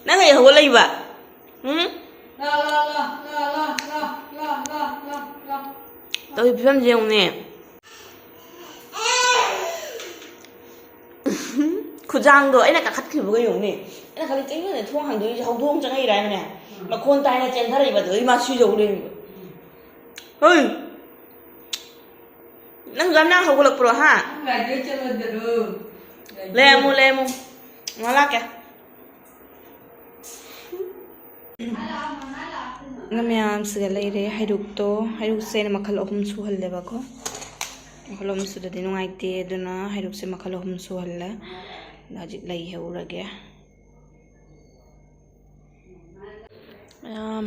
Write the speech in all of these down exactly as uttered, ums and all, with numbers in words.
ꯅꯪ ꯀꯩ ꯍꯧꯒꯠꯂꯛꯏꯕ? ꯎꯝ? ꯇꯧꯔꯤ ꯐꯤꯕꯝꯁꯦ ꯌꯦꯡꯉꯨꯅꯦ꯫ ꯈꯨꯖꯥꯡꯗꯣ ꯑꯩꯅ ꯀꯥꯈꯠꯈꯤꯕꯒ ꯌꯦꯡꯉꯨꯅꯦ꯫ ꯑꯩꯅ ꯈꯜꯂꯤ, "ꯀꯩꯅꯣꯅꯦ ꯊꯣꯡ ꯍꯥꯡꯗꯣꯛꯏꯁꯦ, ꯍꯧꯗꯣꯡ ꯆꯪꯉꯛꯏꯔꯥ?" ꯍꯥꯏꯅꯅꯦ꯫ ꯃꯈꯣꯟ ꯇꯥꯏꯅ ꯆꯦꯟꯊꯔꯛꯏꯕ, ꯑꯗꯨꯗꯩ ꯃꯥ ꯁꯤꯗꯧ ꯂꯩꯔꯝꯃꯤꯕ꯫ ꯍꯣꯏ꯫ ꯅꯪ ꯌꯥꯝ ꯅꯪ ꯍꯧꯒꯠꯂꯛꯄ꯭ꯔꯣ, ꯍꯥ? ꯅꯪ ꯂꯥꯏꯕ꯭ꯔꯦꯔꯤ ꯆꯠꯂꯣꯏꯗꯔꯣ? ꯂꯩꯔꯝꯃꯨ, ꯂꯩꯔꯝꯃꯨ꯫ ꯉꯥꯏꯍꯥꯛ ꯂꯥꯛꯀꯦ꯫ ꯉꯥ ꯃꯌꯥꯝꯁꯤꯒ ꯂꯩꯔꯦ꯫ ꯍꯩꯔꯨꯛꯇꯣ, ꯍꯩꯔꯨꯛꯁꯦ ꯑꯩꯅ ꯃꯈꯜ ꯑꯍꯨꯝ ꯁꯨꯍꯜꯂꯦꯕꯀꯣ꯫ ꯃꯈꯜ ꯑꯍꯨꯝ ꯁꯨꯗꯗꯤ ꯅꯨꯡꯉꯥꯏꯇꯦ, ꯑꯗꯨꯅ ꯍꯩꯔꯨꯛꯁꯦ ꯃꯈꯜ ꯑꯍꯨꯝ ꯁꯨꯍꯜꯂꯦ꯫ ꯑꯗ ꯍꯧꯖꯤꯛ ꯂꯩ ꯍꯦꯛꯎꯔꯒꯦ꯫ ꯃꯌꯥꯝ꯫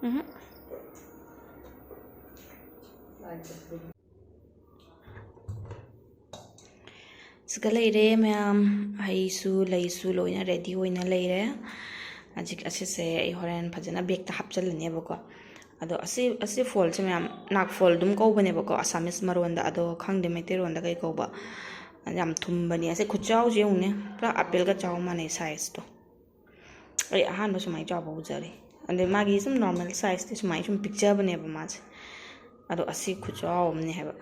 ꯎꯝꯍꯨꯝ꯫ ꯁꯤꯒ ꯂꯩꯔꯦ ꯃꯌꯥꯝ, ꯍꯩꯁꯨ ꯂꯩꯁꯨ ꯂꯣꯏꯅ ready ꯑꯣꯏꯅ ꯂꯩꯔꯦ꯫ ꯍꯧꯖꯤꯛ ꯑꯁꯤꯁꯦ ꯑꯩ ꯍꯣꯔꯦꯟ ꯐꯖꯅ bag ꯇ ꯍꯥꯞꯆꯤꯜꯂꯅꯦꯕꯀꯣ꯫ ꯑꯗꯣ ꯑꯁꯤ, ꯑꯁꯤ ꯐꯣꯜꯁꯦ ꯃꯌꯥꯝ ꯅꯥꯛꯐꯣꯜ ꯑꯗꯨꯝ ꯀꯧꯕꯅꯦꯕꯀꯣ ꯑꯁꯥꯃꯤꯁ ꯃꯔꯣꯟꯗ, ꯑꯗꯣ ꯈꯪꯗꯦ ꯃꯩꯇꯩꯔꯣꯟꯗ ꯀꯩ ꯀꯧꯕ꯫ ꯌꯥꯝ ꯊꯨꯝꯕꯅꯦ꯫ ꯑꯁꯤ ꯈꯨꯠꯆꯥꯎꯁꯦ ꯌꯦꯡꯉꯨꯅꯦ, ꯄꯨꯔꯥ ꯑꯄꯦꯜꯒ ꯆꯥꯎ ꯃꯥꯟꯅꯩ size ꯇꯣ꯫ ꯑꯩ ꯑꯍꯥꯟꯕ ꯁꯨꯃꯥꯏꯅ ꯆꯥꯎꯕ ꯎꯖꯔꯤ꯫ ꯑꯗꯩ ꯃꯥꯒꯤ ꯁꯨꯝ normal size ꯇꯤ ꯁꯨꯃꯥꯏꯅ ꯁꯨꯝ ꯄꯤꯛꯆꯕꯅꯦꯕ ꯃꯥꯁꯦ꯫ ꯑꯗꯣ ꯑꯁꯤ ꯈꯨꯆꯥꯎ ꯑꯃꯅꯦ ꯍꯥꯏꯕ꯫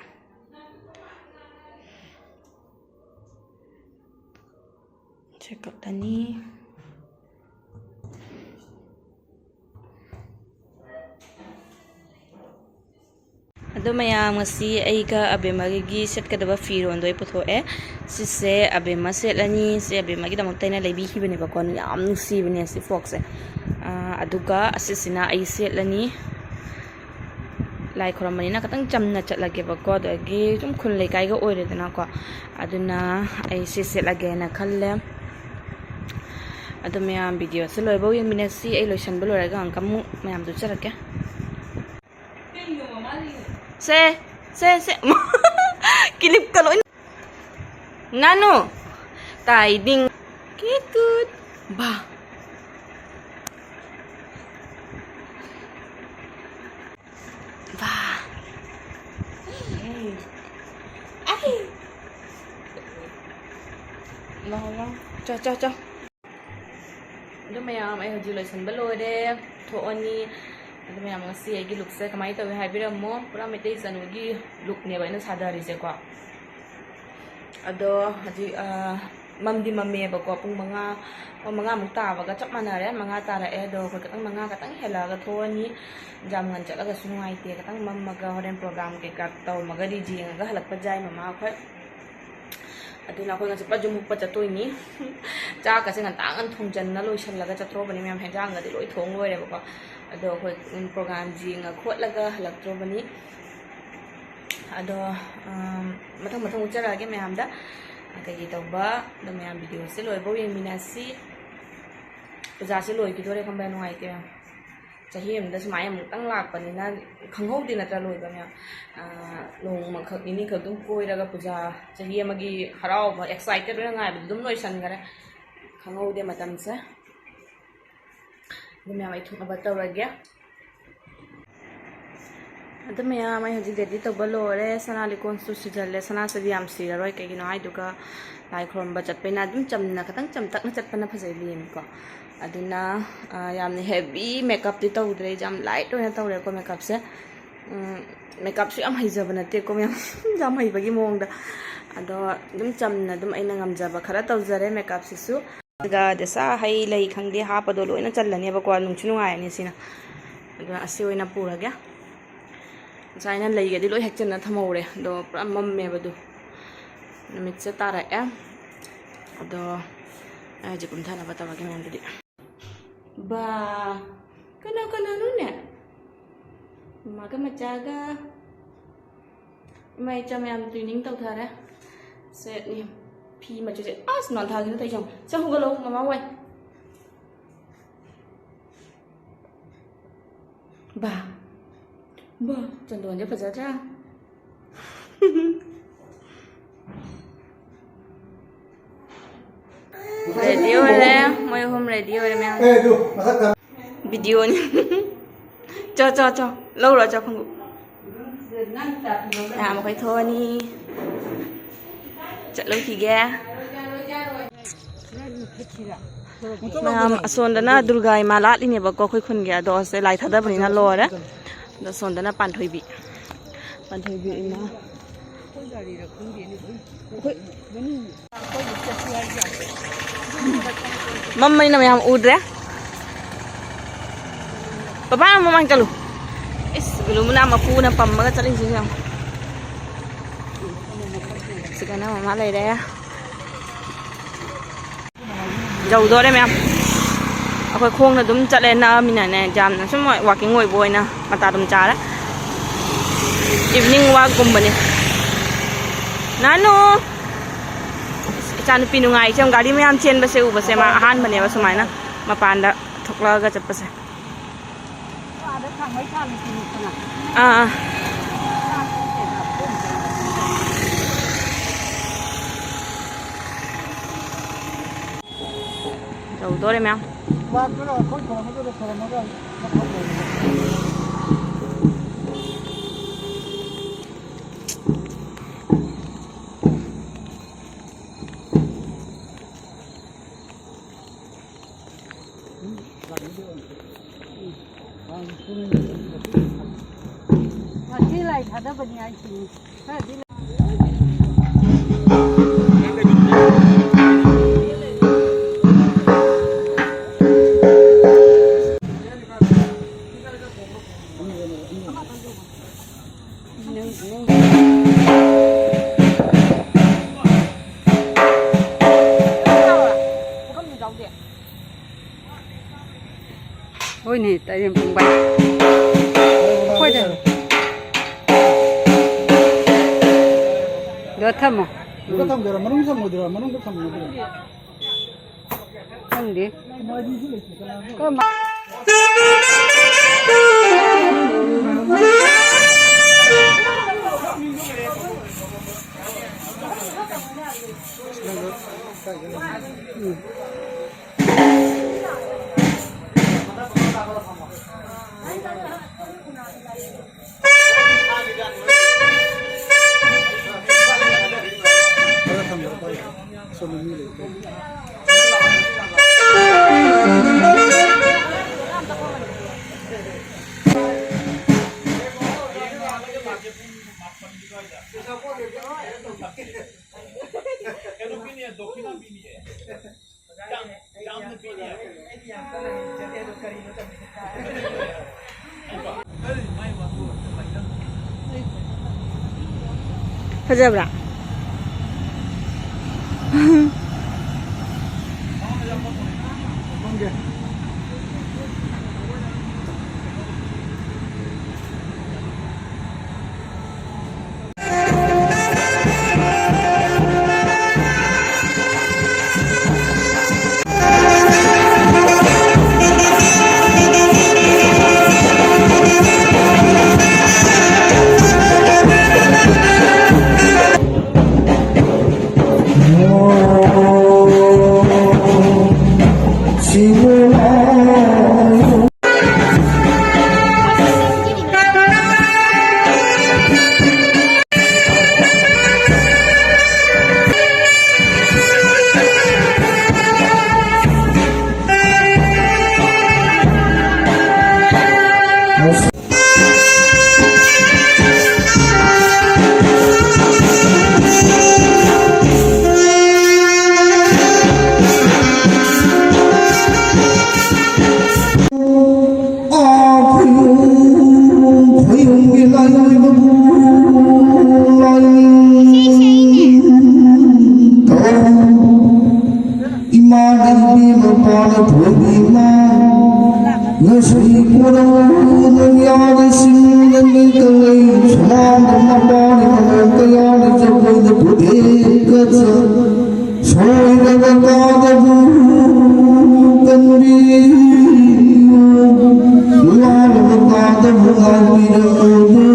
ꯁꯦ ꯀꯛꯂꯅꯤ꯫ ꯑꯗꯣ ꯃꯌꯥꯝ, ꯉꯁꯤ ꯑꯩꯒ ꯑꯕꯦꯝꯃꯒꯤ ꯁꯦꯠꯀꯗꯕ ꯐꯤꯔꯣꯟꯗꯣ ꯑꯩ ꯄꯨꯊꯣꯛꯑꯦ꯫ ꯁꯤꯁꯦ ꯑꯕꯦꯝꯃ ꯁꯦꯠꯂꯅꯤ꯫ ꯁꯤ ꯑꯕꯦꯝꯃꯒꯤꯗꯃꯛꯇ ꯑꯩꯅ ꯂꯩꯕꯤꯈꯤꯕꯅꯦꯕꯀꯣ꯫ ꯌꯥꯝ ꯅꯨꯡꯁꯤꯕꯅꯦ ꯁꯤ frock ꯁꯦ꯫ ꯑꯥ, ꯑꯗꯨꯒ ꯑꯁꯤꯁꯤꯅ ꯑꯩ ꯁꯦꯠꯂꯅꯤ꯫ ꯂꯥꯏ ꯈꯨꯔꯝꯕꯅꯤꯅ ꯈꯤꯇꯪ ꯆꯝꯅ ꯆꯠꯂꯒꯦꯕꯀꯣ꯫ ꯑꯗꯒꯤ ꯁꯨꯝ ꯈꯨꯜ ꯂꯩꯀꯥꯏꯒ ꯑꯣꯏꯔꯦꯗꯅꯀꯣ꯫ ꯑꯗꯨꯅ ꯑꯩ ꯁꯤ ꯁꯦꯠꯂꯒꯦꯅ ꯈꯜꯂꯦ꯫ ꯑꯗꯣ ꯃꯌꯥꯝ video ꯁꯦ ꯂꯣꯏꯐꯥꯎ ꯌꯦꯡꯃꯤꯟꯅꯁꯤ꯫ ꯑꯩ ꯂꯣꯏꯁꯟꯕ ꯂꯣꯏꯔꯒ ꯑꯃꯨꯛꯀ ꯑꯃꯨꯛ ꯃꯌꯥꯝꯗꯨ ꯎꯠꯆꯔꯛꯀꯦ꯫ ꯁꯦ, ꯁꯦ, ꯁꯦ꯫ ꯀꯤꯂꯤꯞꯀ ꯂꯣꯏ꯫ ꯉꯥꯅꯨ꯫ ꯇꯥꯏꯗꯤꯡ꯫ ꯀꯤꯠ ꯀꯨꯠ꯫ ꯕꯥ꯫ ꯕꯥ꯫ ꯑꯩ꯫ ꯂꯥꯎ, ꯂꯥꯎ꯫ ꯆꯣ, ꯆꯣ, ꯆꯣ꯫ ꯑꯗꯨ ꯃꯌꯥꯝ, ꯑꯩ ꯍꯧꯖꯤꯛ ꯂꯣꯏꯁꯤꯟꯕ ꯂꯣꯏꯔꯦ, ꯊꯣꯛꯑꯅꯤ꯫ ꯑꯗꯨ ꯃꯌꯥꯝ, ꯉꯁꯤ ꯑꯩꯒꯤ ꯂꯨꯛꯁꯦ ꯀꯃꯥꯏꯅ ꯇꯧꯋꯤ ꯍꯥꯏꯕꯤꯔꯝꯃꯣ꯫ ꯄꯨꯔꯥ ꯃꯩꯇꯩ ꯏꯆꯟꯒꯤ ꯂꯨꯛꯅꯦꯕ ꯑꯩꯅ ꯁꯥꯗꯔꯤꯁꯦꯀꯣ꯫ ꯑꯗꯣ ꯍꯧꯖꯤꯛ, ꯑ, ꯃꯝꯗꯤ ꯃꯝꯃꯦꯕꯀꯣ, ꯄꯨꯡ ꯃꯉꯥ, ꯄꯨꯡ ꯃꯉꯥꯃꯨꯛ ꯇꯥꯕꯒ ꯆꯞ ꯃꯥꯟꯅꯔꯦ, ꯃꯉꯥ ꯇꯥꯔꯛꯑꯦ꯫ ꯑꯗꯣ ꯑꯩꯈꯣꯏ ꯈꯤꯇꯪ, ꯃꯉꯥ ꯈꯤꯇꯪ ꯍꯦꯜꯂꯛꯑꯒ ꯊꯣꯛꯑꯅꯤ꯫ ꯌꯥꯝ ꯉꯟ ꯆꯠꯂꯒꯁꯨ ꯅꯨꯡꯉꯥꯏꯇꯦ, ꯈꯤꯇꯪ ꯃꯝꯃꯒ ꯍꯣꯔꯦꯟ ꯄ꯭ꯔꯣꯒ꯭ꯔꯥꯝ ꯀꯩꯀꯥ ꯇꯧꯔꯝꯃꯒꯗꯤ ꯌꯦꯡꯉꯒ ꯍꯜꯂꯛꯄ ꯌꯥꯏ ꯃꯃꯥ ꯑꯩꯈꯣꯏ꯫ ꯑꯗꯨꯅ ꯑꯩꯈꯣꯏ ꯉꯁꯤ ꯄꯖꯨꯝ ꯍꯨꯛꯄ ꯆꯠꯇꯣꯏꯅꯤ꯫ ꯆꯥꯛꯀꯁꯦ ꯉꯟꯇꯥ ꯉꯟ ꯊꯣꯡꯖꯟꯅ ꯂꯣꯏꯁꯜꯂꯒ ꯆꯠꯊꯣꯛꯑꯕꯅꯤ ꯃꯌꯥꯝ, ꯍꯦꯟꯖꯥꯡꯒꯗꯤ ꯂꯣꯏ ꯊꯣꯡ ꯂꯣꯏꯔꯦꯕꯀꯣ꯫ ꯑꯗꯣ ꯑꯩꯈꯣꯏ, ꯎꯝ, ꯄ꯭ꯔꯣꯒ꯭ꯔꯥꯝ ꯌꯦꯡꯉ ꯈꯣꯠꯂꯒ ꯍꯜꯂꯛꯇ꯭ꯔꯣꯕꯅꯤ꯫ ꯑꯗꯣ, ꯎꯝ, ꯃꯊꯪ ꯃꯊꯪ ꯎꯠꯆꯔꯛꯑꯒꯦ ꯃꯌꯥꯝꯗ꯫ ꯀꯩꯀꯩ ꯇꯧꯕ, ꯑꯗꯣ ꯃꯌꯥꯝ ꯚꯤꯗꯤꯑꯣꯁꯦ ꯂꯣꯏꯐꯥꯎ ꯌꯦꯡꯃꯤꯟꯅꯁꯤ꯫ ꯄꯨꯖꯥꯁꯦ ꯂꯣꯏꯈꯤꯗꯣꯔꯦ ꯈꯟꯕꯗ ꯅꯨꯡꯉꯥꯏꯇꯦ꯫ ꯆꯍꯤ ꯑꯃꯗ ꯁꯨꯃꯥꯏꯅ ꯑꯃꯨꯛꯇꯪ ꯂꯥꯛꯄꯅꯤꯅ ꯈꯪꯍꯧꯗꯦ ꯅꯠꯇ꯭ꯔꯥ ꯂꯣꯏꯕ ꯃꯌꯥꯝ? ꯑꯥ, ꯅꯣꯡꯃꯈꯛ ꯅꯤꯅꯤꯈꯛ ꯑꯗꯨꯝ ꯀꯣꯏꯔꯒ ꯄꯨꯖꯥ ꯆꯍꯤ ꯑꯃꯒꯤ ꯍꯔꯥꯎꯕ, ꯑꯦꯛꯁꯥꯏꯇꯦꯠ ꯑꯣꯏꯅ ꯉꯥꯏꯕꯗꯣ ꯑꯗꯨꯝ ꯂꯣꯏꯁꯟꯈꯔꯦ꯫ ꯈꯪꯍꯧꯗꯦ ꯃꯇꯝꯁꯦ꯫ ꯑꯗꯨ ꯃꯌꯥꯝ ꯑꯩ ꯊꯣꯛꯅꯕ ꯇꯧꯔꯒꯦ꯫ ꯑꯗꯨ ꯃꯌꯥꯝ ꯑꯩ ꯍꯧꯖꯤꯛ ꯔꯦꯗꯤ ꯇꯧꯕ ꯂꯣꯏꯔꯦ꯫ ꯁꯅꯥ ꯂꯤꯛꯀꯣꯟꯁꯨ ꯁꯤꯖꯜꯂꯦ꯫ ꯁꯅꯥꯁꯤꯗꯤ ꯌꯥꯝ ꯁꯤꯔꯔꯣꯏ, ꯀꯩꯒꯤꯅꯣ ꯍꯥꯏꯗꯨꯒ ꯂꯥꯏ ꯈꯨꯔꯨꯝꯕ ꯆꯠꯄꯅꯤꯅ ꯑꯗꯨꯝ ꯆꯝꯅ, ꯈꯤꯇꯪ ꯆꯝꯇꯛꯅ ꯆꯠꯄꯅ ꯐꯖꯩ ꯂꯦꯝꯃꯤꯀꯣ꯫ ꯑꯗꯨꯅ, ꯑ, ꯌꯥꯝꯅ ꯍꯦꯚꯤ ꯃꯦꯀꯞꯇꯤ ꯇꯧꯗ꯭ꯔꯦ, ꯌꯥꯝ ꯂꯥꯏꯠ ꯑꯣꯏꯅ ꯇꯧꯔꯦꯀꯣ ꯃꯦꯀꯞꯁꯦ꯫ ꯎꯝ, ꯃꯦꯀꯞꯁꯨ ꯌꯥꯝ ꯍꯩꯖꯕ ꯅꯠꯇꯦꯀꯣ ꯃꯌꯥꯝ, ꯌꯥꯝ ꯍꯩꯕꯒꯤ ꯃꯑꯣꯡꯗ꯫ ꯑꯗꯣ ꯑꯗꯨꯝ ꯆꯝꯅ ꯑꯗꯨꯝ ꯑꯩꯅ ꯉꯝꯖꯕ ꯈꯔ ꯇꯧꯖꯔꯦ ꯃꯦꯀꯞꯁꯤꯁꯨ꯫ ꯑꯗꯨꯒ ꯗꯦꯁꯥ ꯍꯩ ꯂꯩ ꯈꯪꯗꯦ ꯍꯥꯞꯄꯗꯣ ꯂꯣꯏꯅ ꯆꯜꯂꯅꯦꯕꯀꯣ, ꯅꯨꯡꯁꯨ ꯅꯨꯡꯉꯥꯏꯔꯅꯤ ꯁꯤꯅ꯫ ꯑꯗꯨꯅ ꯑꯁꯤ ꯑꯣꯏꯅ ꯄꯨꯔꯒꯦ꯫ ꯉꯁꯥꯏꯅ ꯂꯩꯒꯗꯤ ꯂꯣꯏ ꯍꯦꯛꯆꯟꯅ ꯊꯝꯍꯧꯔꯦ, ꯑꯗꯣ ꯄꯨꯔꯥ ꯃꯝꯃꯦꯕ ꯑꯗꯨ꯫ ꯅꯨꯃꯤꯠꯁꯦ ꯇꯥꯔꯛꯑꯦ꯫ ꯑꯗꯣ ꯑꯩ ꯍꯧꯖꯤꯛ ꯀꯨꯝꯊꯅꯕ ꯇꯧꯔꯒꯦ ꯃꯌꯥꯝꯗꯨꯗꯤ꯫ ꯕꯥ, ꯀꯅꯥ ꯀꯅꯥꯅꯣꯅꯦ? ꯃꯃꯥꯒ ꯃꯆꯥꯒ꯫ ꯏꯃꯥ ꯏꯆꯥ ꯃꯌꯥꯝ ꯇ꯭ꯋꯤꯅꯤꯡ ꯇꯧꯊꯔꯦ꯫ ꯁꯦꯠꯅꯤ꯫ ꯐꯤ ꯃꯆꯨꯁꯦ ꯑꯁ ꯅꯥꯟꯊꯥꯒꯤꯅ ꯇꯧꯔꯤꯁꯦ ꯌꯦꯡꯉꯨ꯫ ꯁꯦ ꯍꯧꯒꯠꯂꯣ, ꯃꯃꯥ ꯋꯥꯏ꯫ ꯕꯥ꯫ ꯕꯥ꯫ ꯆꯟꯗꯣꯟꯁꯦ ꯐꯖꯗ꯭ꯔꯥ? ꯔꯦꯗꯤ ꯑꯣꯏꯔꯦ, ꯃꯣꯏ ꯑꯍꯨꯝ ꯔꯦꯗꯤ ꯑꯣꯏꯔꯦ ꯃꯌꯥꯝ꯫ ꯑꯦ, ꯑꯗꯨ ꯃꯊꯛꯇ꯫ ꯚꯤꯗꯤꯑꯣꯅꯤ꯫ ꯆꯣ, ꯆꯣ, ꯆꯣ꯫ ꯂꯧꯔꯣ, ꯆꯣ, ꯈꯣꯡꯎꯞ꯫ ꯃꯌꯥꯝ ꯑꯩꯈꯣꯏ ꯊꯣꯛꯑꯅꯤ꯫ ꯆꯠꯂꯨꯈꯤꯒꯦ꯫ ꯃꯌꯥꯝ ꯑꯁꯣꯝꯗꯅ ꯗꯨꯔꯒꯥ ꯏꯃꯥ ꯂꯥꯠꯂꯤꯅꯦꯕꯀꯣ, ꯑꯩꯈꯣꯏ ꯈꯨꯟꯒꯤ꯫ ꯑꯗꯣ ꯑꯁꯦ ꯂꯥꯏ ꯊꯥꯗꯕꯅꯤꯅ ꯂꯣꯏꯔꯦ꯫ ꯑꯗꯣ ꯑꯁꯣꯝꯗꯅ ꯄꯥꯟꯊꯣꯏꯕꯤ꯫ ꯄꯥꯟꯊꯣꯏꯕꯤ ꯏꯃꯥ꯫ ꯑꯩꯈꯣꯏ ꯃꯝꯕꯅꯤꯅ ꯃꯌꯥꯝ ꯎꯗ꯭ꯔꯦ꯫ ꯄꯄꯥ, ꯃꯃꯥꯡ ꯆꯠꯂꯨ꯫ ꯏꯁ, ꯕꯤꯂꯨꯃꯅꯥ ꯃꯄꯨꯅ ꯄꯝꯃꯒ ꯆꯠꯂꯤꯁꯤ ꯌꯦꯡꯉꯨ꯫ ꯁꯤꯗꯅ ꯃꯃꯥ ꯂꯩꯔꯦ꯫ ꯌꯧꯗꯣꯔꯦ ꯃꯌꯥꯝ꯫ ꯑꯩꯈꯣꯏ ꯈꯣꯡꯅ ꯑꯗꯨꯝ ꯆꯠꯂꯦ, ꯅꯛꯑꯃꯤꯅꯅꯦ, ꯌꯥꯝꯅ ꯁꯨꯝ ꯋꯥꯀꯤꯡ ꯑꯣꯏꯕ ꯑꯣꯏꯅ ꯃꯇꯥ ꯑꯗꯨꯝ ꯆꯥꯔꯦ꯫ ꯏꯚꯤꯅꯤꯡ ꯋꯥꯛꯀꯨꯝꯕꯅꯤ꯫ ꯅꯥꯅꯨ! ꯏꯆꯥꯅꯨꯄꯤ ꯅꯨꯡꯉꯥꯏꯔꯤꯁꯦ ꯌꯦꯡꯉꯨ, ꯒꯥꯔꯤ ꯃꯌꯥꯝ ꯆꯦꯟꯕꯁꯦ ꯎꯕꯁꯦ ꯃꯥ ꯑꯍꯥꯟꯕꯅꯦꯕ ꯁꯨꯃꯥꯏꯅ ꯃꯄꯥꯟꯗ ꯊꯣꯛꯂꯛꯑꯒ ꯆꯠꯄꯁꯦ꯫ ꯑꯥꯗ ꯈꯥꯡꯉꯩ ꯊꯥꯜꯂꯤꯁꯤꯅꯤꯗꯅ꯫ ꯑꯥ, ꯑꯥ꯫ ꯌꯧꯗꯣꯔꯦ ꯃꯌꯥꯝ꯫ ꯂꯥꯛꯇꯣꯏꯔꯣ? ꯑꯩꯈꯣꯏ ꯊꯣꯡꯕꯗꯨꯗ ꯊꯣꯡꯉꯒ ꯃꯐꯝ ꯂꯩꯔꯦ꯫ ꯉꯁꯤ ꯂꯥꯏ ꯊꯥꯗꯕꯅꯤ ꯍꯥꯏꯁꯤꯅꯤ꯫ ꯈꯔꯗꯤ ꯍꯣꯏꯅꯦ, ꯇꯥꯏꯕꯪ ꯄꯨꯡꯕꯥꯏ꯫ ꯑꯩꯈꯣꯏꯗ꯫ ꯑꯗꯣ ꯊꯝꯃꯣ꯫ ꯑꯗꯨꯒ ꯊꯝꯒꯦꯔꯣ? ꯃꯅꯨꯡ ꯊꯝꯃꯣꯏꯗ꯭ꯔꯣ? ꯃꯅꯨꯡꯗ ꯊꯝꯃꯣꯏꯗ꯭ꯔꯣ? ꯈꯪꯗꯦ꯫ ꯀꯃꯥꯏ- ꯀꯃꯥꯏ- ꯀꯃꯥꯏ- ꯐꯖꯕ꯭ꯔꯥ? ꯏꯃꯥ ꯂꯩꯕꯤ ꯃꯄꯥꯅ ꯊꯣꯏꯕꯤ ꯏꯃꯥ, ꯉꯁꯤ ꯀꯣꯟꯅ ꯅꯪ ꯌꯥꯗ ꯁꯤꯡꯅ ꯃꯤ ꯀꯪꯂꯩ ꯁꯨꯃꯥꯡꯗ ꯃꯄꯥꯅ ꯃꯃꯜ ꯀꯌꯥꯅ ꯖꯒꯣꯏꯗ ꯄꯨꯊꯦꯛꯀꯠꯆ ꯁꯣꯏꯗꯕ ꯇꯥꯗꯕꯨ ꯀꯟꯕꯤꯌꯨ, ꯂꯥꯜꯂꯕ ꯇꯥꯗꯕꯨ ꯉꯥꯛꯄꯤꯔꯛꯎ꯫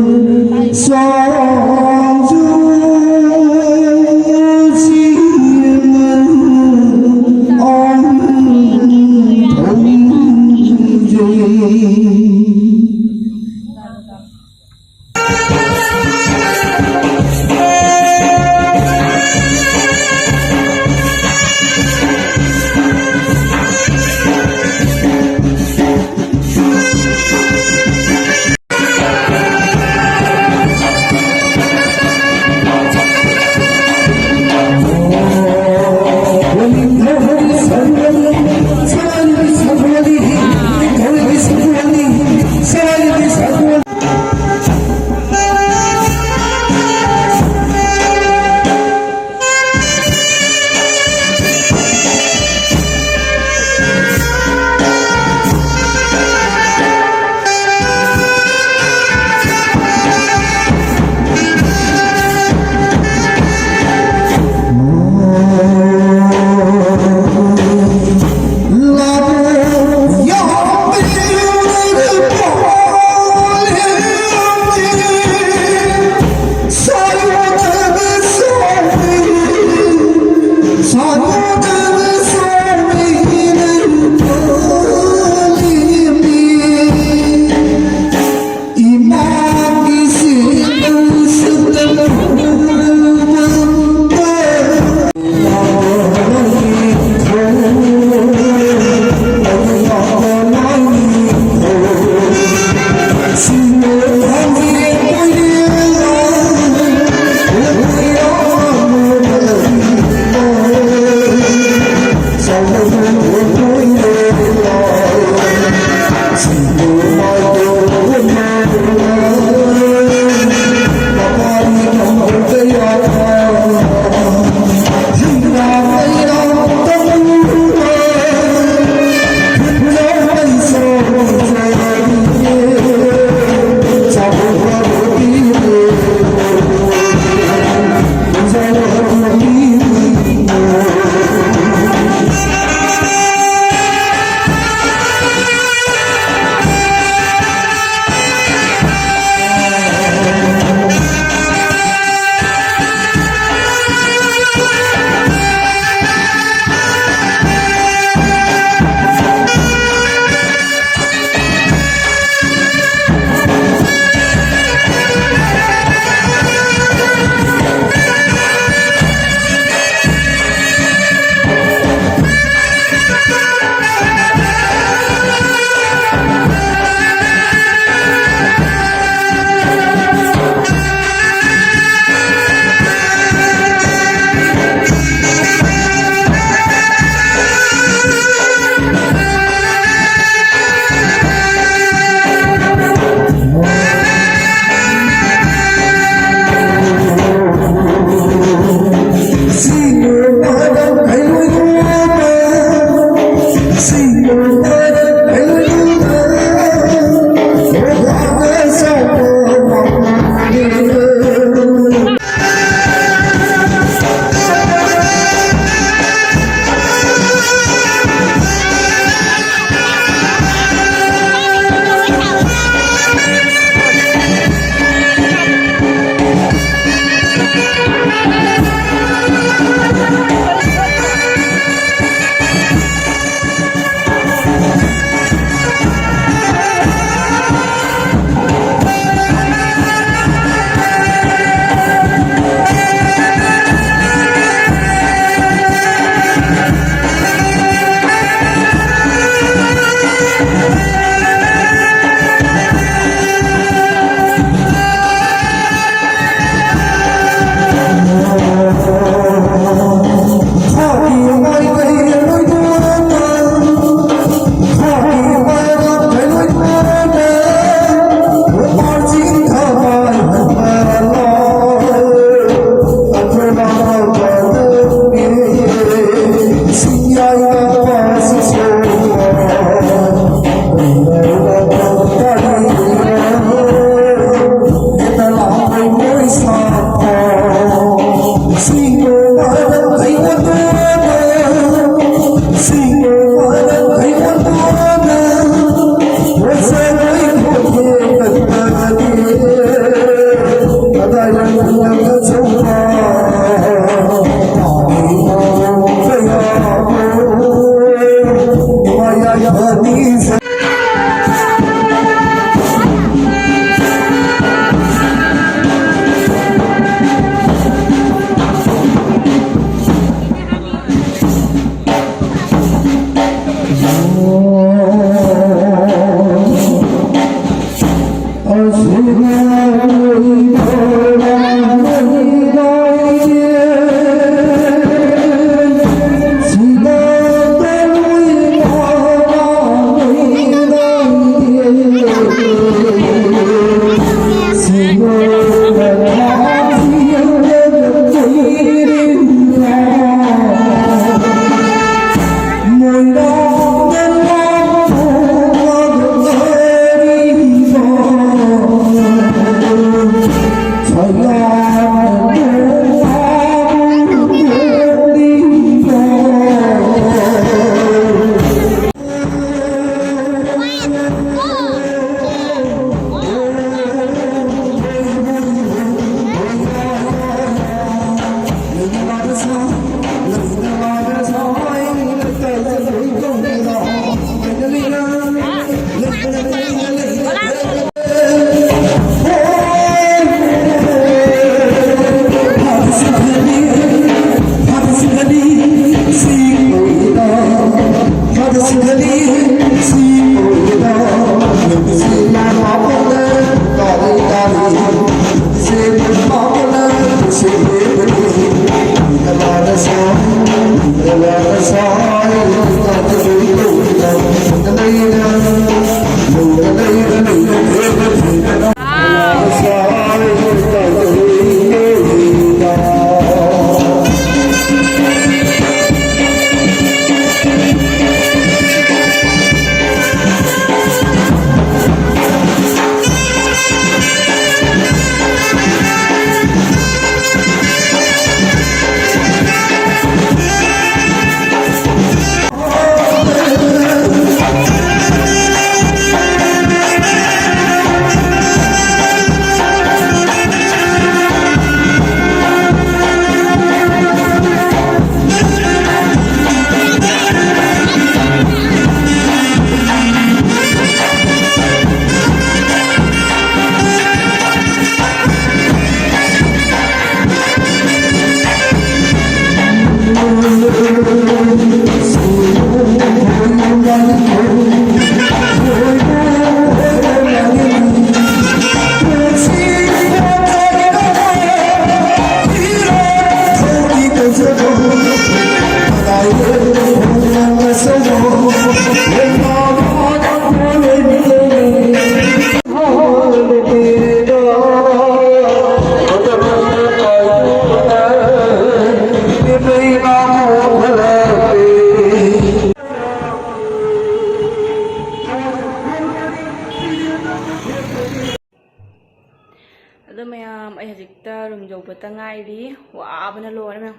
ꯍꯧꯕꯇ ꯉꯥꯏꯔꯤ꯫ ꯋꯥꯕꯅ ꯂꯣꯏꯔꯦ ꯃꯌꯥꯝ꯫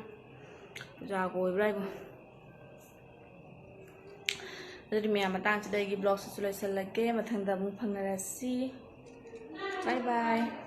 ꯄꯨꯖꯥꯒ ꯑꯣꯏꯕ꯭ꯔꯥ ꯍꯥꯏꯕꯨ꯫ ꯑꯗꯨꯗꯤ ꯃꯌꯥꯝ, ꯃꯇꯥꯡꯁꯤꯗ ꯑꯩꯒꯤ vlogꯁꯤꯁꯨ ꯂꯣꯏꯁꯤꯜꯂꯒꯦ꯫ ꯃꯊꯪꯗ ꯑꯃꯨꯛ ꯐꯪꯅꯔꯁꯤ꯫ Bye bye꯫